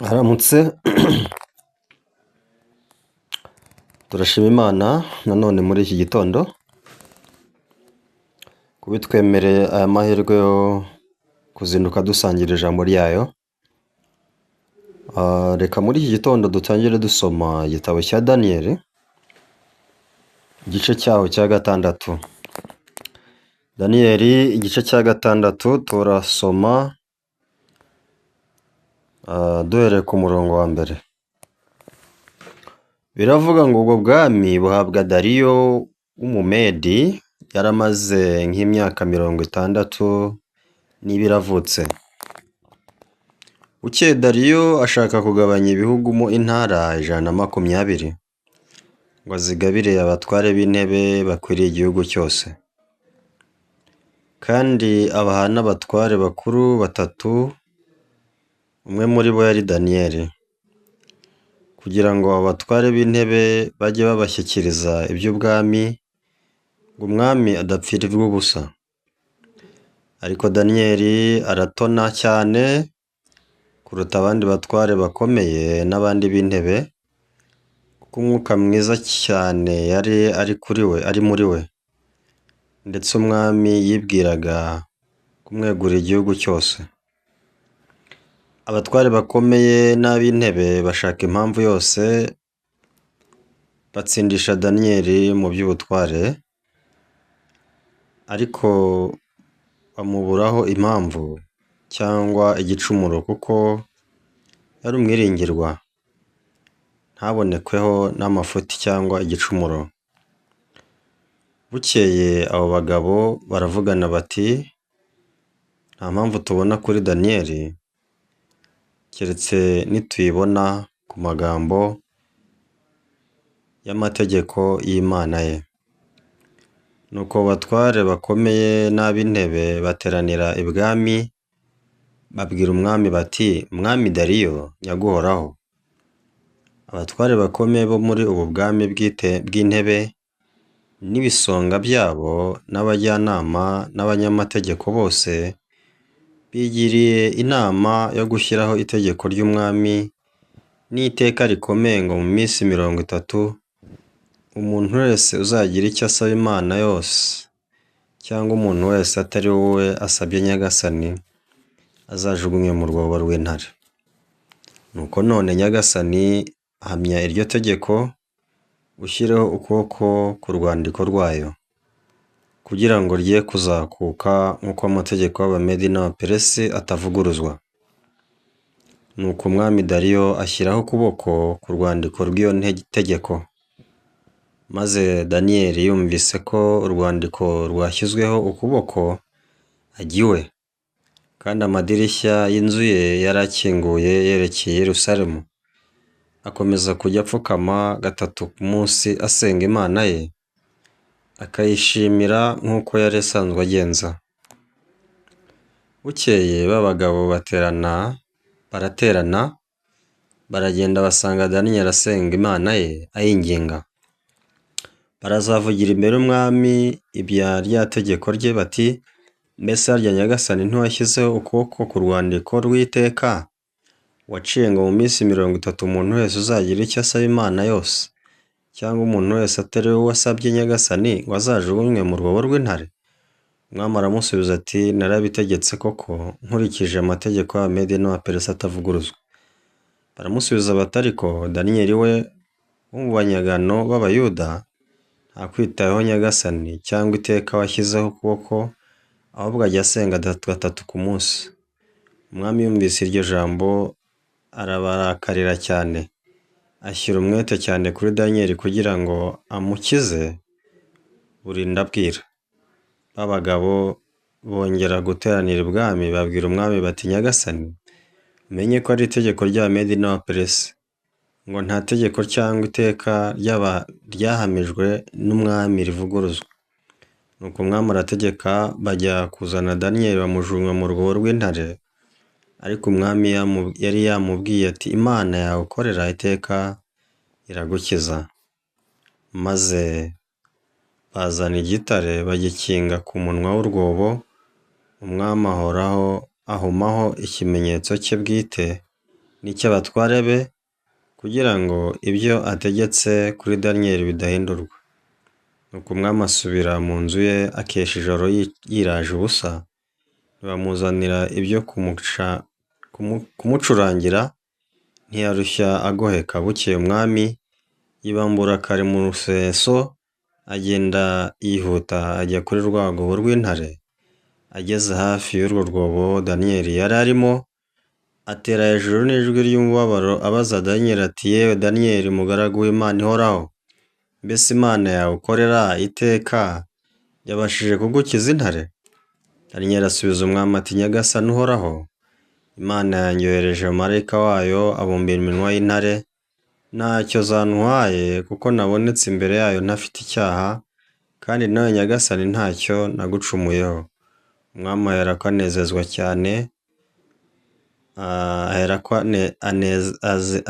Haramutse turashima Imana nanone muri iki gitondo kuba itwemereye aya mahirwe yo kuzinduka dusangira ijambo ryayo. Reka muri iki gitondo dutangire dusoma igitabo cya Daniyeli, igice cyaho cya gatandatu. Daniyeli igice cya gatandatu turasoma duhereye ku murongo wa mbere. Biravuga ngo ubwo bwami buhabwa Dariyo w'Umumedi, yaramaze nk'imyaka 62 avutse. Bukeye Dariyo ashaka kugabanya ibihugu mo intara 120, ngo azigabire abatware b'intebe bakwiriye igihugu cyose. Kandi abaha n'abatware bakuru batatu, umwe muri bo yari Daniyeli, kugira ngo abatware b'intebe bajye babashyikiriza iby'ubwami, ngo umwami adapfirirwa ubusa. Ariko Daniyeli aratona cyane kuruta abandi batware bakomeye n'abandi b'intebe, kuko umwuka mwiza cyane yari ari kuri we, ari muri we, ndetse umwami yibwiraga kumwegurira igihugu cyose. Abatware bakomeye n'ab'intebe bashaka impamvu yose batsindisha Daniyeli mu by'ubutware, ariko bamuburaho impamvu cyangwa igicumuro kuko yari umwiringirwa, ntabonekweho n'amafuti cyangwa igicumuro. Bukeye abo bagabo baravugana bati: nta mpamvu tubona kuri Daniyeli, keretse nituyibona ku magambo y'amategeko y'Imana ye. Nuko abo batware bakomeye n'ab'intebe bateranira ibwami, babwira umwami bati: Mwami Dariyo nyaguhoraho, abatware bakomeye bo muri ubu bwami bw'intebe n'ibisonga byabo n'abajyanama n'abanyamategeko bose bigiriye inama yo gushyiraho itegeko ry'umwami n'iteka rikomeye ngo mu minsi 30 umuntu wese uzagira icyo asaba Imana yose cyangwa umuntu wese atari wowe asabye Nyagasani azajugunywe mu rwobo rw'intare. Nuko none Nyagasani ahamya iryo tegeko, ushyireho ukuboko ku rwandiko rwayo, kugira ngo rye kuzakuka nk'uko amategeko y'Abamedi n'Abaperesi atavuguruzwa. Nuko umwami Dariyo ashyiraho ukuboko ku rwandiko rw'iyo tegeko. Maze Daniyeli yumvise ko urwandiko rwashyizweho ukuboko, ajya iwe, kandi amadirishya y'inzu ye yari akinguye yerekeye i Yerusalemu. Akomeza kujya apfukama gatatu ku munsi asenga Imana ye, akayishimira nk'uko yari asanzwe agenza. Bukeye ba bagabo baraterana, baragenda basanga Daniyeli asenga Imana ye ayinginga. Barazavugira imbere y'umwami ibya rya tegeko rye bati: mbese harya Nyagasani ntiwashyizeho ukuboko ku rwandiko rw'iteka waciye ngo mu minsi 30 umuntu wese uzagira icyo asaba Imana yose cyangwa umuntu wese atari wowe wasabye Nyagasani ngo azajugunywe mu rwobo rw'intare? Umwami aramusubiza ati: narabitegetse koko nkurikije amategeko y'Abamedi n'Abaperesi atavuguruzwa. Baramusubiza bati: ariko Daniyeli we wo mu banyagano b'Abayuda ntakwitayeho Nyagasani cyangwa iteka washyizeho ukuboko, ahubwo ajya asenga gatatu ku munsi. Umwami yumvise iryo jambo arabarakarira cyane, ashyira umwete cyane kuri Daniyeli kugira ngo amukize burinda bwira. Ba bagabo bongera guteranira ibwami babwira umwami bati: Nyagasani, umenye ko ari itegeko ry'Abamedi n'Abaperesi, ngo nta tegeko cyangwa iteka ryahamijwe n'umwami rivuguruzwa. Nuko umwami arategeka, bajya kuzana Daniyeli bamujugunya mu rwobo rw'intare, ariko umwami yari yamubwiye ati: Imana yawe ukorera iteka iragukiza. Maze bazana igitare bagikinga ku munwa w'urwobo, umwami ahomaho ikimenyetso cye bwite n'icy'abatware be, kugira ngo ibyo ategetse kuri Daniyeli bidahindurwa. Nuko umwami asubira mu nzu ye akesha ijoro yiraje ubusa, ntibamuzanira ibyo kumucurangira, ntiyarushya agoheka. Bukeye umwami yibambura kare mu ruseso, agenda yihuta ajya kuri rwa rwobo rw'intare. Ageze hafi y'urwo rwobo Daniyeli yari arimo, atera hejuru n'ijwi ry'umubabaro abaza Daniyeli ati: "Yewe Daniyeli, mugaragu w'Imana ihoraho, mbese Imana yawe ukorera iteka yabashije kugukiza intare?" Daniyeli asubiza umwami ati: "Nyagasani uhoraho, Imana yanjye yohereje marayika wayo abumbira iminwa y'intare, ntacyo zantwaye kuko nabonetse imbere yayo ntafite icyaha, kandi nawe Nyagasani ntacyo nagucumuyeho." Umwami aherako anezezwa cyane, aherako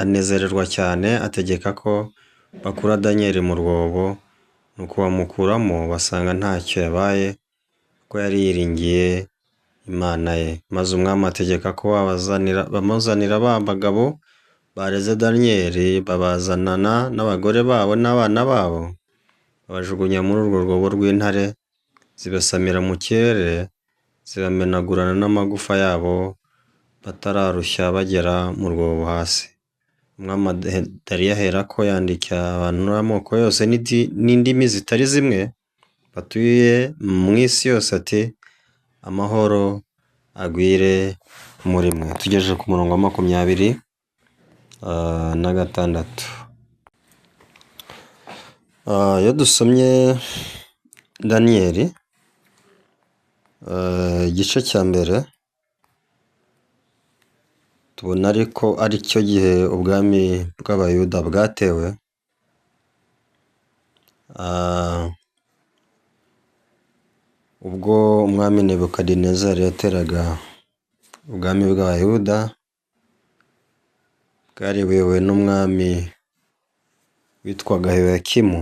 anezererwa cyane, ategeka ko bakura Daniyeli mu rwobo. Nuko bamukuramo basanga ntacyo yabaye, kuko yari yiringiye Imana ye. Maze umwami ategeka ko bamuzanira ba bagabo bareze Daniyeli, babazanana n'abagore babo n'abana babo, babajugunya muri urwo rwobo rw'intare, zibasamira mu kirere, zibamenagurana n'amagufa yabo batararushya bagera mu rwobo hasi. Umwami Dariyo aherako yandikira abantu n'amoko yose n'indimi zitari zimwe batuye mu isi yose ati: "Amahoro agwire muri mwe." Tugejeje ku murongo wa 26. Iyo dusomye Daniyeli igice cya mbere, tubona ariko ari cyo gihe ubwami bw'Abayuda bwatewe. Ubwo umwami Nebukadinezari yateraga ubwami bw'Abayuda, bwari buyobowe n'umwami witwaga Yehoyakimu.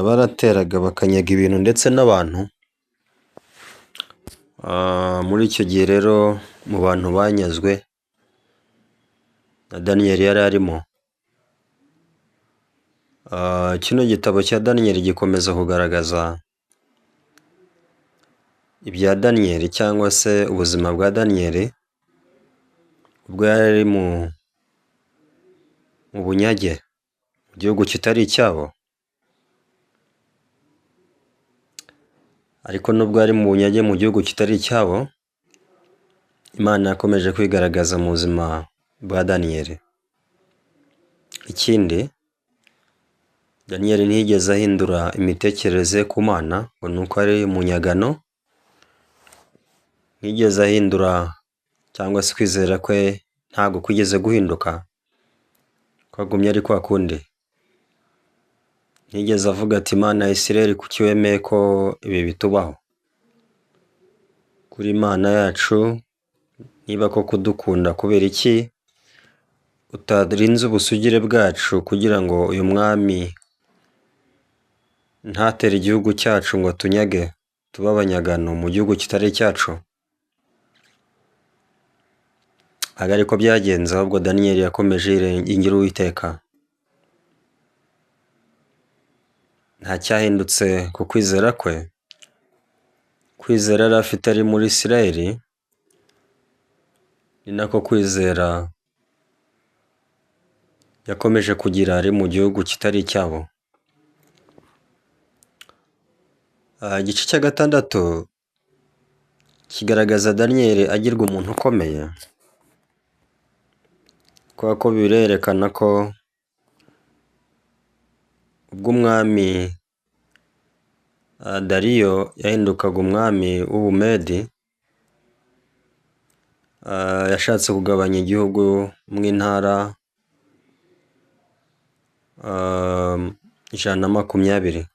Barateraga bakanyaga ibintu ndetse n'abantu. Muri icyo gihe rero mu bantu banyazwe na Daniyeli yari arimo. Kino gitabo cya Daniyeli gikomeza kugaragaza ibya Daniyeli cyangwa se ubuzima bwa Daniyeli ubwo yari ari mu bunyage mu gihugu kitari icyabo. Ariko nubwo yari mu bunyage mu gihugu kitari icyabo, Imana yakomeje kwigaragaza mu buzima bwa Daniyeli. Ikindi, Daniyeli ntiyigeze ahindura imitekerereze ku Mana ngo ni uko ari umunyagano, ntiyigeze ahindura cyangwa se kwizera kwe ntabwo kwigeze guhinduka, kwagumye ari kwa kundi. Ntiyigeze avuga ati: "Imana ya Isirayeli, kuki wemeye ko ibi bitubaho? Kuri Imana yacu, niba koko udukunda, kubera iki utarinze ubusugire bwacu kugira ngo uyu mwami ntatere igihugu cyacu ngo atunyage tube abanyagano mu gihugu kitari icyacu?" Ntabwo ariko byagenze, ahubwo Daniyeli yakomeje yiringira Uwiteka. Nta cyahindutse ku kwizera kwe. Kwizera yari afite ari muri Isirayeli, ni nako kwizera yakomeje kugira ari mu gihugu kitari icyabo. Igice cya 6 kigaragaza Daniyeli agirwa umuntu ukomeye, kubera ko birerekana ko ubwo umwami Dariyo yahindukaga umwami w'Ubumedi, yashatse kugabanya igihugu mu intara 120.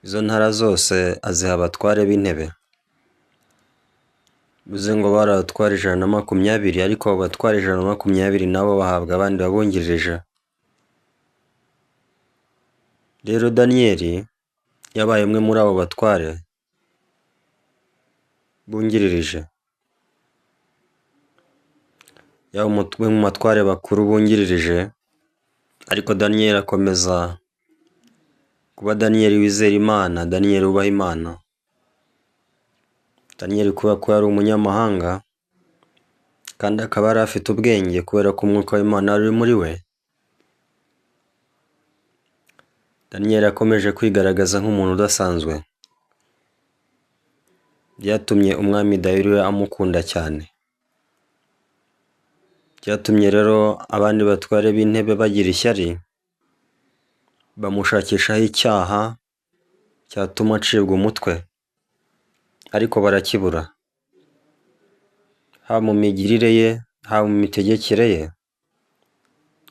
Izo ntara zose aziha abatware b'intebe. Bivuze ngo bari abatware 120, ariko abo batware 120 nabo bahabwa abandi babungirije. Rero Daniyeli yabaye umwe muri abo batware bungiririje. Yaba umwe mu batware bakuru bungiririje, ariko Daniyeli akomeza kuba Daniyeli wizera Imana, Daniyeli wubaha Imana. Daniyeli kubera ko yari umunyamahanga kandi akaba yari afite ubwenge kubera ko umwuka w'Imana wari uri muri we, Daniyeli yakomeje kwigaragaza nk'umuntu udasanzwe. Byatumye umwami Dariyo amukunda cyane. Byatumye rero abandi batware b'intebe bagira ishyari, bamushakishaho icyaha cyatuma acibwa umutwe, ariko barakibura. Haba mu migirire ye, haba mu mitegekere ye,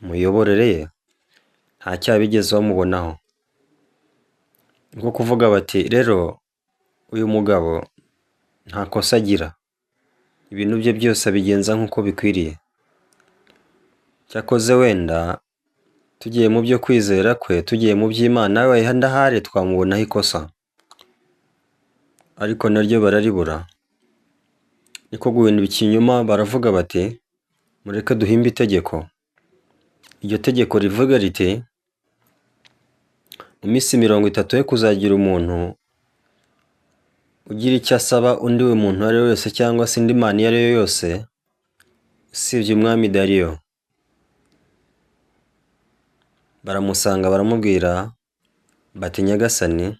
mu miyoborere ye, nta cyaha bigeze bamubonaho. Nko kuvuga bati rero uyu mugabo nta kosa agira, ibintu bye byose abigenza nk'uko bikwiriye. Cyakoze wenda tugiye mu byo kwizera kwe, tugiye mu by'Imana wenda ahari twamubonaho ikosa, ariko naryo bararibura. Niko guhindura ikinyoma baravuga bati mureke duhimbe itegeko. Iryo tegeko rivuga riti mu minsi 30 ye kuzagira umuntu ugira icyo asaba undi muntu uwo ari we wese cyangwa se indi mana iyo ari yo yose usibye umwami Dariyo. Baramusanga baramubwira bati Nyagasani,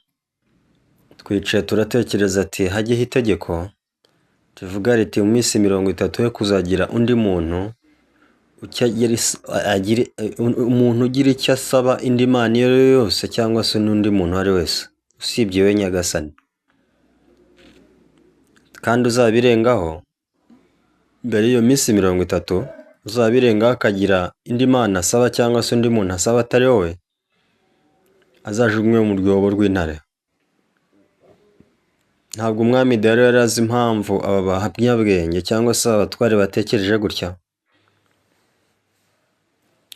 twicaye turatekereza ati hajyeho itegeko rivuga riti mu minsi 30 ye kuzagira undi muntu umuntu ugira icyo asaba indi mana iyo ari yo yose cyangwa se n'undi muntu uwo ari we wese usibye we Nyagasani. Kandi uzabirengaho mbere y'iyo minsi 30, uzabirengaho akagira indi mana asaba cyangwa se undi muntu asaba atari wowe, azajugunywe mu rwobo rw'intare. Ntabwo umwami Dariyo yari azi impamvu aba banyabwenge cyangwa se aba batware batekereje gutya,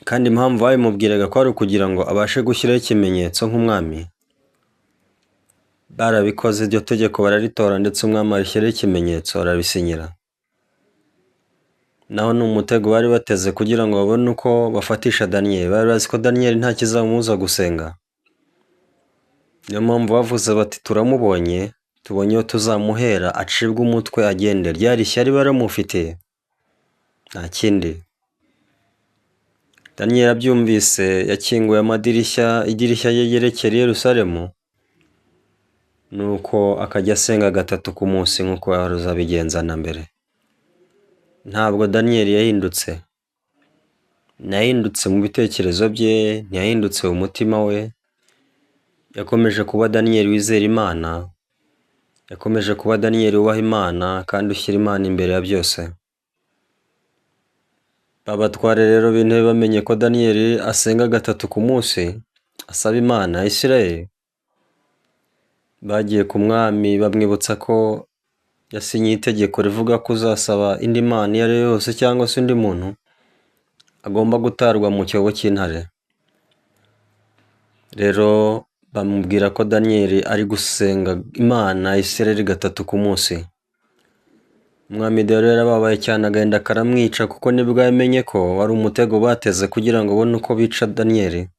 kandi impamvu babimubwiraga ko ari ukugira ngo abashe gushyiraho ikimenyetso nk'umwami. Barabikoze, iryo tegeko bararitora ndetse umwami arishyiraho ikimenyetso arabisinyira. Naho ni umutego bari bateze kugira ngo babone uko bafatisha Daniyeli. Bari bazi ko Daniyeli nta kizamubuza gusenga. Niyo mpamvu bavuze bati turamubonye, tubonye iyo tuzamuhera acibwe umutwe agende. Ryari ishyari baramufitiye, nta kindi. Daniyeli abyumvise yakinguye amadirishya, idirishya rye ryerekera i Yerusalemu, nuko akajya asenga 3 ku munsi nk'uko yahoze abigenza na mbere. Ntabwo Daniyeli yahindutse, ntiyahindutse mu bitekerezo bye, ntiyahindutse mu mutima we, yakomeje kuba Daniyeli wizera Imana, yakomeje kuba Daniyeli wubaha Imana kandi ushyira Imana imbere ya byose. Abatware rero b'intebe bamenye ko Daniyeli asenga 3 ku munsi asaba Imana ya Isirayeli, bagiye ku mwami bamwibutsa ko yasinyiye itegeko rivuga ko uzasaba indi mana iyo ari yo yose cyangwa se undi muntu agomba gutarwa mu cyobo cy'intare. Rero bamubwira ko Daniyeli ari gusenga Imana ya Isirayeli 3 ku munsi. Umwami Dariyo yarababaye cyane agahinda karamwica kuko nibwo yamenye ko wari umutego bateze kugira ngo babone uko bica Daniyeli.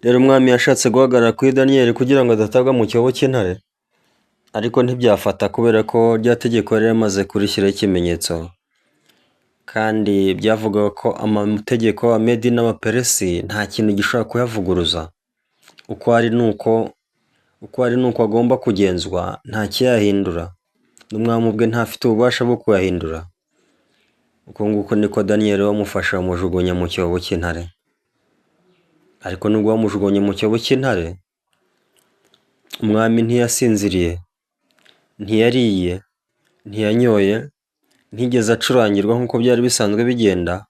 Rero umwami yashatse guhagarara kuri Daniyeli kugira ngo adatabwa mu cyobo cy'intare, ariko ntibyafata kubera ko rya tegeko yari yamaze kurishyiraho ikimenyetso, kandi byavugaga ko amategeko y'Abamedi n'Abaperesi nta kintu gishobora kuyavuguruza. Uko ari nuko agomba kugenzwa, nta kiyahindura, n'umwami ubwe ntafite ububasha bwo kuyahindura. Uko nguko niko Daniyeli bamufashe bamujugunya mu cyobo cy'intare. Ariko nubwo bamujugunye mu cyobo cy'intare, umwami ntiyasinziriye, ntiyariye, ntiyanyoye, ntiyigeze acurangirwa nk'uko byari bisanzwe bigenda,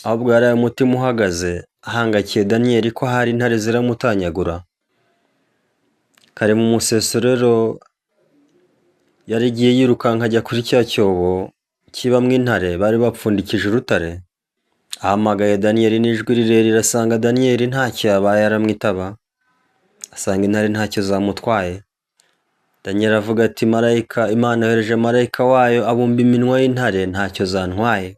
ahubwo yari umutima uhagaze ahangayikiye Daniyeli ko ahari intare ziramutanyagura. Kare mu museso rero yarigiye yirukanka ajya kuri cya cyobo kibamo intare bari bapfundikije urutare, ahamagaye Daniyeli n'ijwi rirerire asanga Daniyeli ntacyo yabaye aramwitaba, asanga intare ntacyo zamutwaye. Daniyeli avuga ati marayika, Imana yohereje marayika wayo abumba iminwa y'intare, ntacyo zantwaye,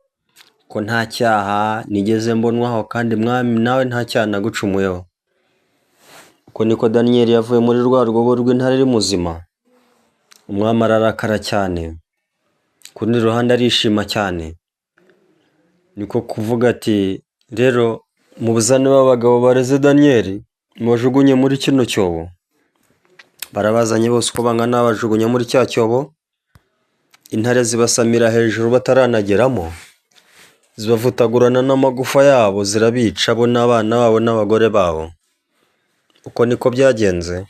ko nta cyaha nigeze mbonwaho, kandi mwami nawe nta cyaha nagucumuyeho. Uko niko Daniyeli yavuye muri rwa rwobo rw'intare ari muzima. Umwami ararakara cyane, ku rundi ruhande arishima cyane, niko kuvuga ati rero muzane ba bagabo bareze Daniyeli mubajugunye muri kino cyobo. Barabazanye bose uko bangana babajugunya muri cya cyobo, intare zibasamira hejuru bataranageramo, zibavutagurana n'amagufa yabo zirabica bo n'abana babo n'abagore babo. Uko niko byagenze.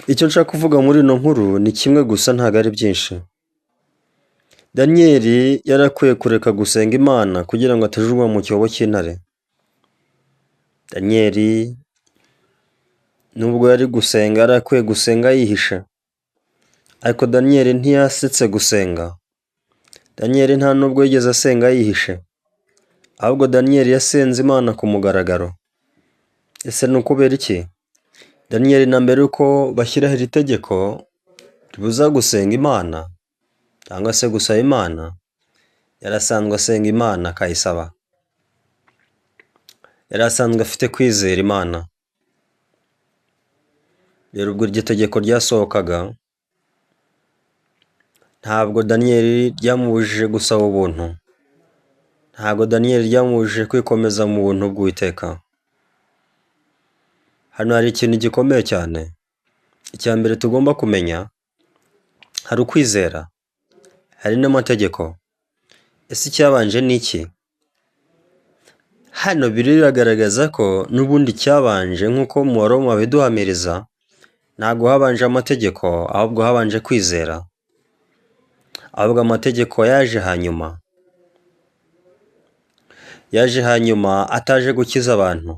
Icyo nshaka kuvuga muri ino nkuru ni kimwe gusa, ntabwo ari byinshi. Daniyeli yari akwiye kureka gusenga Imana kugira ngo atajugunywa mu cyobo cy'intare. Daniyeli nubwo yari gusenga, yari akwiye gusenga yihishe, ariko Daniyeli ntiyasetse gusenga. Daniyeli nta nubwo yigeze asenga yihishe, ahubwo Daniyeli yasenze Imana ku mugaragaro. Ese ni ukubera iki? Daniyeli na mbere yuko bashyiraho iri tegeko ribuza gusenga Imana cyangwa se gusaba Imana, yari asanzwe asenga Imana akayisaba. Yari asanzwe afite kwizera Imana. Rero ubwo iryo tegeko ryasohokaga, ntabwo Daniyeli ryamubujije gusaba ubuntu, ntabwo Daniyeli ryamubujije kwikomeza mu buntu bw'Uwiteka. Hano hari ikintu gikomeye cyane. Icya mbere tugomba kumenya, hari ukwizera, hari n'amategeko. Ese icyabanje ni iki? Hano Bibiliya iragaragaza ko n'ubundi icyabanje nk'uko mu Baroma babiduhamiriza, ntabwo habanje amategeko, ahubwo habanje kwizera. Ahubwo amategeko yaje hanyuma. Yaje hanyuma ataje gukiza abantu.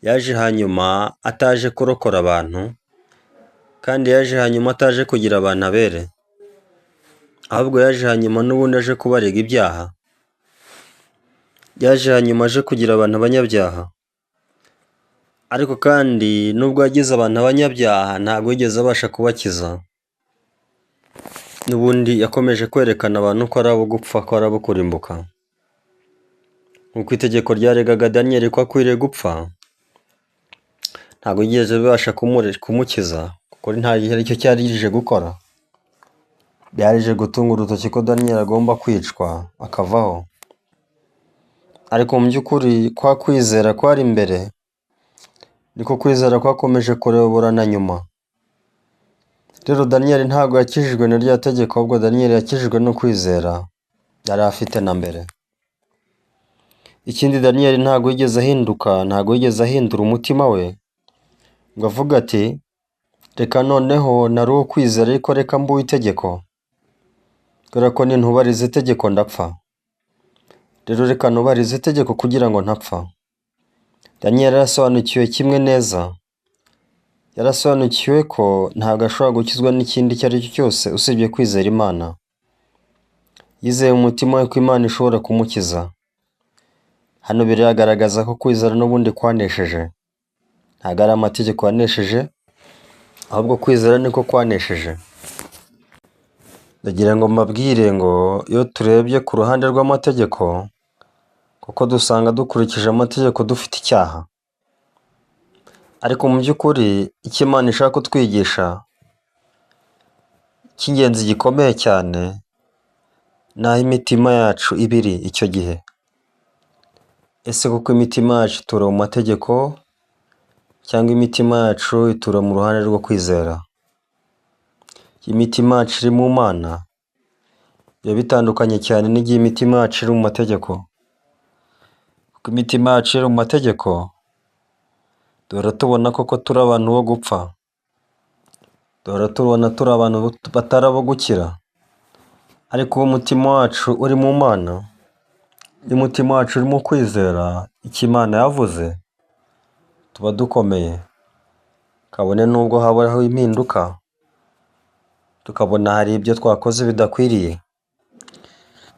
Yaje hanyuma ataje kurokora abantu, kandi yaje hanyuma ataje kugira abantu abere. Ahubwo yaje hanyuma n'ubundi aje kubarega ibyaha. Yaje hanyuma aje kugira abantu abanyabyaha. Ariko kandi nubwo yagize abantu abanyabyaha, ntabwo yigeze abasha kubakiza. N'ubundi yakomeje kwerekana abantu ko ari abo gupfa, ko ari abo kurimbuka. Nk'uko itegeko ryaregaga Daniyeli ko akwiriye gupfa, ntabwo yigeze bibasha kumukiza, kuko nta icyo cyari rije gukora. Byarije gutunga urutoki ko Daniyeli agomba kwicwa akavaho. Ariko mu by'ukuri kwa kwizera kwari imbere, niko kwizera kwakomeje kurebura na nyuma. Rero Daniyeli ntabwo yakijijwe na rya tegeko, ahubwo Daniyeli yakijijwe no kwizera yari afite na mbere. Ikindi, Daniyeli ntabwo yigeze ahinduka, ntabwo yigeze ahindura umutima we ngo avuge ati reka noneho nari uwo kwizera ariko reka mbe uw'itegeko, kubera ko nintubahiriza itegeko ndapfa. Rero reka nubahirize itegeko kugira ngo ntapfa. Daniyeli yarasobanukiwe kimwe neza, yarasobanukiwe ko ntabwo ashobora gukizwa n'ikindi icyo ari cyo cyose usibye kwizera Imana. Yizeye mu mutima we ko Imana ishobora kumukiza. Hano biragaragaza ko kwizera n'ubundi kwanesheje. Ntabwo ari amategeko yanesheje, ahubwo kwizera niko kwanesheje. Ndagira ngo mbabwire ngo iyo turebye ku ruhande rw'amategeko, kuko dusanga dukurikije amategeko dufite icyaha. Ariko mu by'ukuri icyo Imana ishaka kutwigisha cy'ingenzi gikomeye cyane, ni aho imitima yacu iba iri icyo gihe. Ese koko imitima yacu itura mu mategeko cyangwa imitima yacu itura mu ruhande rwo kwizera? Imitima yacu iri mu Mana biba bitandukanye cyane n'igihe imitima yacu iri mu mategeko. Kuko imitima yacu iri mu mategeko, duhora tubona koko turi abantu bo gupfa, duhora tubona turi abantu batari abo gukira. Ariko iyo umutima wacu uri mu Mana, iyo umutima wacu urimo kwizera icyo Imana yavuze, tuba dukomeye. Kabone n'ubwo habaho impinduka, tukabona hari ibyo twakoze bidakwiriye,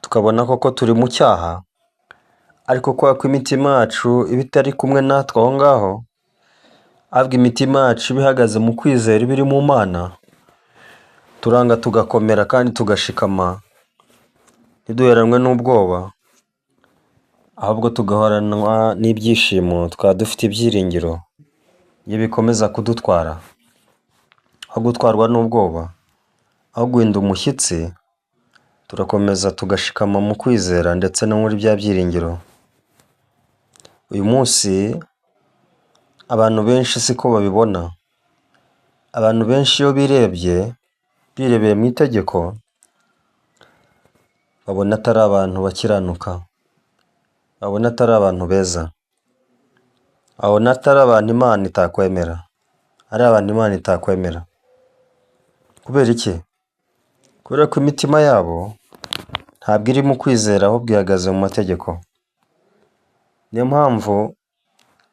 tukabona koko turi mu cyaha, ariko kubera ko imitima yacu iba itari kumwe natwe aho ngaho, Ahubwo imitima yacu iba ihagaze mu kwizera iba iri mu Mana, turanga tugakomera kandi tugashikama, ntiduheranwe n'ubwoba, ahubwo tugahoranwa n'ibyishimo, tukaba dufite ibyiringiro iyo bikomeza kudutwara, aho gutwarwa n'ubwoba, aho guhinda umushyitsi, turakomeza tugashikama mu kwizera ndetse no muri bya byiringiro. Uyu munsi abantu benshi siko babibona, abantu benshi iyo birebye, birebeye mu itegeko, babona atari abantu bakiranuka, babona atari abantu beza, babona atari abantu Imana itakwemera, ari abantu Imana itakwemera. Kubera iki? Kubera ko imitima yabo ntabwo iri mu kwizera ahubwo ihagaze mu mategeko. Niyo mpamvu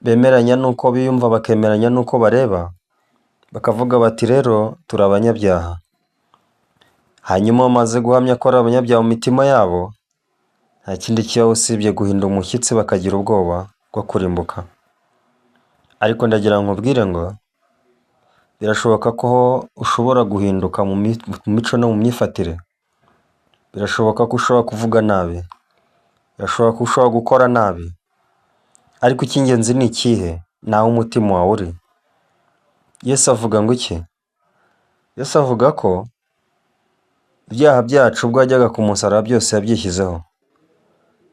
bemeranya n'uko biyumva bakemeranya n'uko bareba, bakavuga bati rero turi abanyabyaha. Hanyuma bamaze guhamya ko ari abanyabyaha mu mitima yabo, nta kindi kibaho usibye guhinda umushyitsi bakagira ubwoba bwo kurimbuka. Ariko ndagira ngo nkubwire ngo birashoboka ko ushobora guhinduka mu mico no mu myifatire, birashoboka ko ushobora kuvuga nabi, birashoboka ko ushobora gukora nabi, ariko icy'ingenzi ni ikihe? Ni aho umutima wawe uri. Yesu avuga ngo iki? Yesu avuga ko ibyaha byacu ubwo yajyaga ku musaraba byose yabyishyizeho.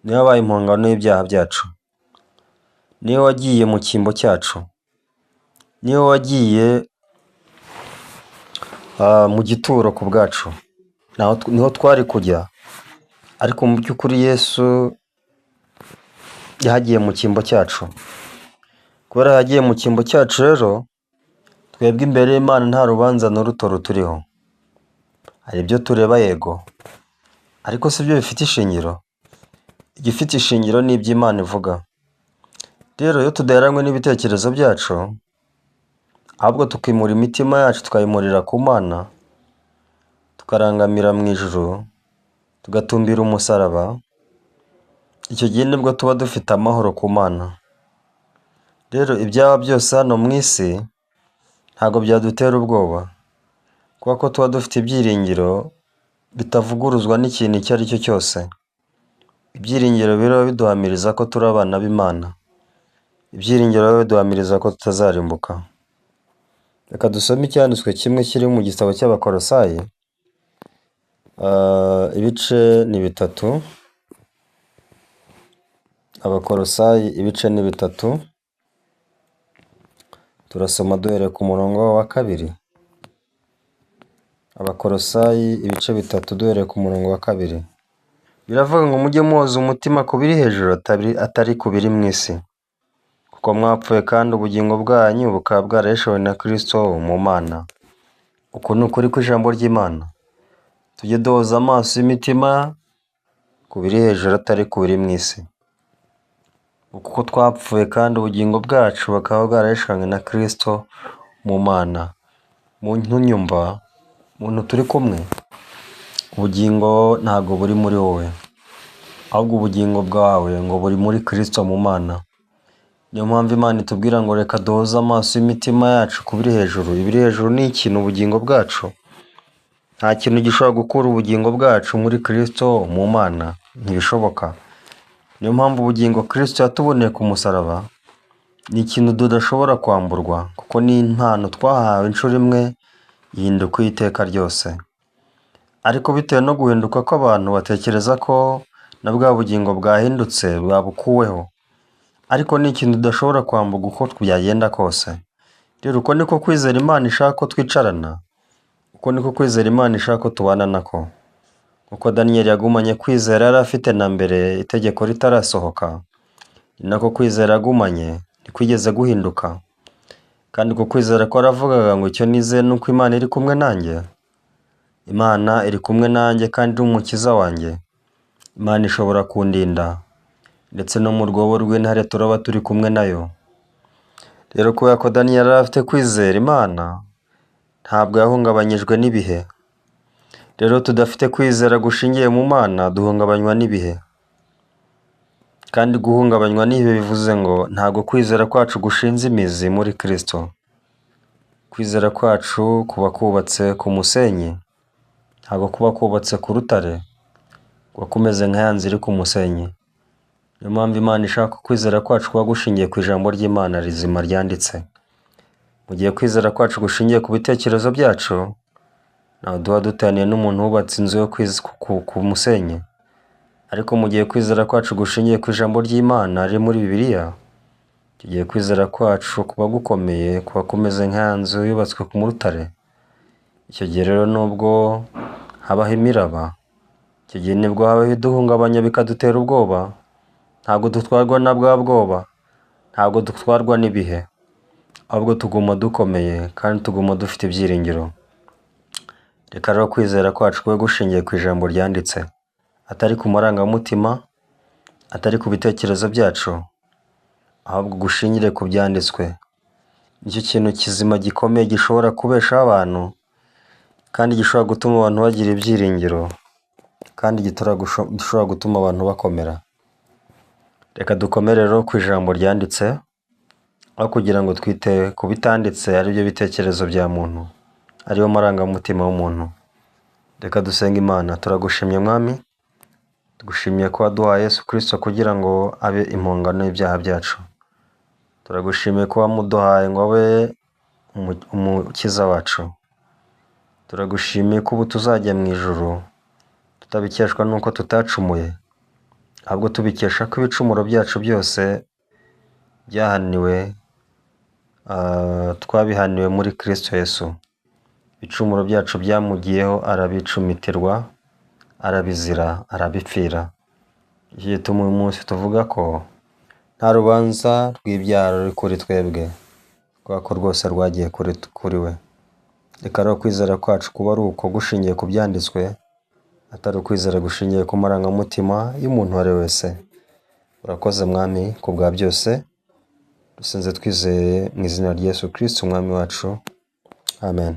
Niwe wabaye impongano y'ibyaha byacu, niwe wagiye mu cyimbo cyacu, niwe wagiye mu gituro ku bwacu, niho twari kujya, ariko mu by'ukuri Yesu yahagiye mu cyimbo cyacu. Kubera yagiye mu cyimbo cyacu rero, twebwe imbere y'Imana nta rubanza na ruto ruturiho. Hari ibyo tureba yego, ariko si byo bifite ishingiro. Igifite ishingiro ni ibyo Imana ivuga. Rero iyo tudaheranywe n'ibitekerezo byacu, ahubwo tukimura imitima yacu tukayimurira ku Mana, tukarangamira mu ijuru, tugatumbira umusaraba, icyo gihe nibwo tuba dufite amahoro ku Mana. Rero ibyaba byose hano mu isi ntabwo byadutera ubwoba, kubera ko tuba dufite ibyiringiro bitavuguruzwa n'ikintu icyo ari cyo cyose. Ibyiringiro biba biduhamiriza ko turi abana b'Imana, ibyiringiro biba biduhamiriza ko tutazarimbuka. Reka dusome icyanditswe kimwe kiri mu gitabo cy'Abakolosayi, ibice ni 3, Abakolosayi ibice ni 3, turasoma duhereye ku murongo wa 2. Abakolosayi ibice 3 duhereye ku murongo wa 2. Biravuga ngo mujye muhoza umutima ku biri hejuru atari ku biri mu isi, kuko mwapfuye kandi ubugingo bwanyu bukaba bwarahishwe na Kristo mu Mana. Uku ni ukuri kw'ijambo ry'Imana. Tujye duhoza amaso y'imitima ku biri hejuru atari ku biri mu isi, kuko twapfuye kandi ubugingo bwacu bukaba bwarahishanywe na Kristo mu Mana. Muntu unyumva, muntu turi kumwe, ubugingo ntabwo buri muri wowe, ahubwo ubugingo bwawe ngo buri muri Kristo mu Mana. Niyo mpamvu Imana itubwira ngo reka duhoze amaso y'imitima yacu ku biri hejuru. Ibiri hejuru ni iki? Ni ubugingo bwacu. Nta kintu gishobora gukura ubugingo bwacu muri Kristo mu Mana, ntibishoboka. Niyo mpamvu ubugingo Kristo yatuboneye ku musaraba ni ikintu tudashobora kwamburwa, kuko ni impano twahawe inshuro imwe ihinduka iy'iteka ryose. Ariko bitewe no guhinduka kw'abantu batekereza ko na bwa bugingo bwahindutse bwabukuweho, ariko ni ikintu tudashobora kwamburwa uko byagenda kose. Rero uko niko kwizera Imana ishaka ko twicarana, uko niko kwizera Imana ishaka ko tubana nako. Uko Daniyeli yagumanye kwizera yari afite na mbere itegeko ritarasohoka, ni nako kwizera yagumanye ntikwigeze guhinduka. Kandi uko kwizera ko yaravugaga ngo icyo nizeye ni uko Imana iri kumwe nanjye, Imana iri kumwe nanjye kandi iri umukiza wanjye, Imana ishobora kundinda ndetse no mu rwobo rw'intare turaba turi kumwe nayo. Rero kubera ko Daniyeli yari afite kwizera Imana, ntabwo yahungabanyijwe n'ibihe. Rero tudafite kwizera gushingiye mu Mana duhungabanywa n'ibihe. Kandi guhungabanywa n'ibihe bivuze ngo ntabwo kwizera kwacu gushinze imizi muri Kristo. Kwizera kwacu kuba kubatse ku musenyi, ntabwo kuba kubatse ku rutare, kuba kumeze nka ya nzu iri ku musenyi. Niyo mpamvu Imana ishaka ko kwizera kwacu kuba gushingiye ku ijambo ry'Imana rizima ryanditse. Mu gihe kwizera kwacu gushingiye ku bitekerezo byacu, ntaho tuba dutaniye n'umuntu wubatse inzu yo ku musenyi. Ariko mu gihe kwizera kwacu gushingiye ku ijambo ry'Imana riri muri Bibiliya, icyo gihe kwizera kwacu kuba gukomeye, kuba kumeze nka ya nzu yubatswe ku rutare. Icyo gihe rero nubwo habaho imiraba, icyo gihe nibwo habaho ibiduhungabanya bikadutera ubwoba, ntabwo dutwarwa na bwa bwoba, ntabwo dutwarwa n'ibihe, ahubwo tuguma dukomeye kandi tuguma dufite ibyiringiro. Reka rero kwizera kwacu kube gushingiye ku ijambo ryanditse, atari ku marangamutima, atari ku bitekerezo byacu, ahubwo gushingire ku byanditswe. Nicyo kintu kizima gikomeye gishobora kubeshaho abantu kandi gishobora gutuma abantu bagira ibyiringiro kandi gishobora gutuma abantu bakomera. Reka dukomere rero ku ijambo ryanditse, aho kugira ngo twite ku bitanditse aribyo bitekerezo bya muntu, ariyo marangamutima y'umuntu. Reka dusenge Imana. Turagushimye Mwami, tugushimiye ko waduhaye Yesu Kristo kugira ngo abe impongano y'ibyaha byacu. Turagushimiye ko wamuduhaye ngo abe umukiza wacu. Turagushimiye ko ubu tuzajya mu ijuru tutabikeshwa n'uko tutacumuye, ahubwo tubikesha ko ibicumuro byacu byose byahaniwe, twabihaniwe muri Kristo Yesu. Ibicumuro byacu byamugiyeho arabicumitirwa, arabizira, arabipfira. Nicyo gituma uyu munsi tuvuga ko nta rubanza rw'ibyaha ruri kuri twebwe, kubera ko rwose rwagiye kuri we. Reka rero kwizera kwacu kuba ari uko gushingiye ku byanditswe, atari ukwizera gushingiye ku marangamutima y'umuntu uwo ari we wese. Urakoze Mwami ku bwa byose, dusenze twizeye mu izina rya Yesu Kristo Umwami wacu, amen.